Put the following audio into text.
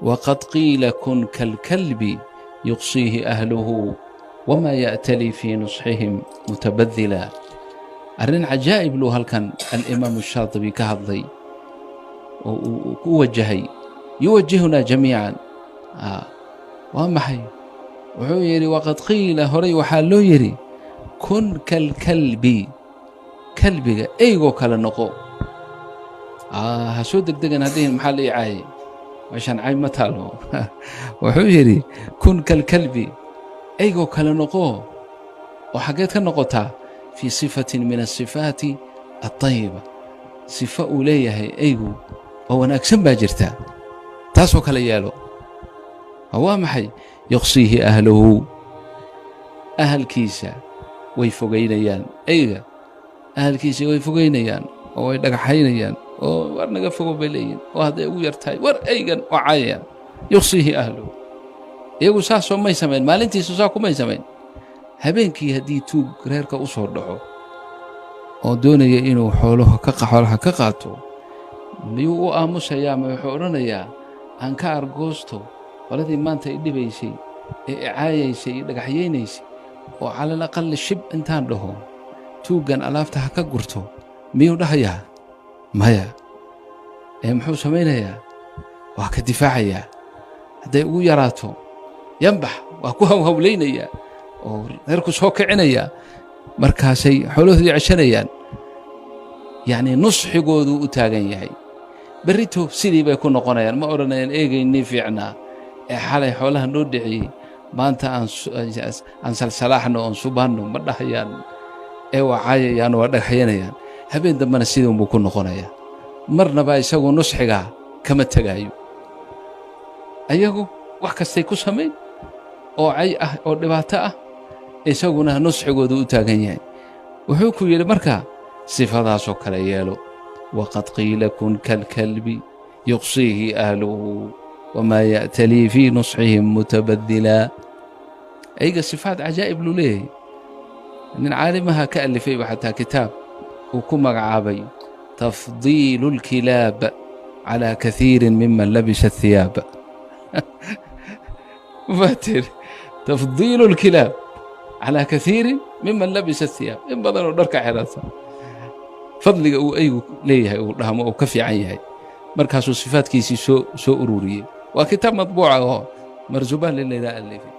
Waqad qiila kun kalkalbi yuqsiihi ahluhu wamaa ya'tali fii nusxihim mutabadila. Arrin cajaa'ib luu halkan Alimaamu Shaatibi ka hadlay oo uu ku wajahay, yuwajihunaa jamiican. Waa maxay? Wuxuu yidhi: waqad qiila, horay waxaa loo yidhi, kun kalkalbi, kalbiga eygoo kale noqo. Ha soo degdegan haddihin maxaa la ii caayay, meeshaan cayb ma taalo. Wuxuu yidhi: kun kalkalbi, eygoo kale noqo. Oo xaggeed ka noqotaa? Fii sifatin min asifaati alطayiba, sifo uu leeyahay eygu oo wanaagsan baa jirta, taasoo kale yeelo. Waa maxay? Yuqsiihi ahluhu, ahalkiisa way fogaynayaan. Eyga ahalkiisa way fogaynayaan oo way dhagaxaynayaan oo war naga fogo bay leeyihin, oo hadday ugu yar tahay war eygan oo caayayaan. Yuqsiihi ahluhu, iyagu saasoo may samayn, maalintiisu saa kumay samayn. Habeenkii haddii tuug reerka u soo dhaco oo doonaya inuu xoolaha ka xoolaha ka qaato, miyuu u aamusayaa? Ma wuxuu odhanayaa aan ka argoosto qoladii maanta i dhibaysay ee i caayaysay, i dhagaxyaynaysay, oo calal aqali shib intaan dhaho tuuggan alaabta ha ka gurto, miyuu dhahayaa? Maya. Ee muxuu samaynayaa? Waa ka difaacayaa. Hadday ugu yaraato yambax, waa ku hawhawlaynayaa oo reerku soo kicinayaa, markaasay xoolahoodii ceshanayaan. Yacnii nusxigooduu u taagan yahay. Berrito sidii bay ku noqonayaan. Ma odhanayaan eegaynii fiicnaa ee xalay xoolaha noo dhiciyey maanta aan salsalaaxno oon subaanno, ma dhahayaan. Ee waa caayayaan, waa dhagxayanayaan. Habeen dambena sidii unbuu ku noqonayaa. Marnaba isagu nusxigaa kama tegaayo. Ayagu wax kastay ku samayn oo cay ah oo dhibaato ah, isaguna nusxigoodu u taagan yahay. Wuxuu ku yidhi marka sifadaasoo kale yeelo. Waqad qiila kun kalkalbi yuqsiihi ahluhu wamaa ya'talii fii nusxihim mutabadilaa. Ayga sifaat cajaa'ib luu leeyahay. Nin caalimaha ka alifayba xataa kitaab uu ku magacaabay tafdiilu اlkilaab calى kathiiri miman labisa athiyaab. Fatir tafdiilu اlkilaab calى kathiiri miman labisa athiyaab, in badan oo dharka xidhata fadliga uu eygu leeyahay uu dhahmo uu ka fiican yahay. Markaasuu sifaadkiisii soo ururiyey. Waa kitaab matbuuca oo Marzubaan layidhaha alifay.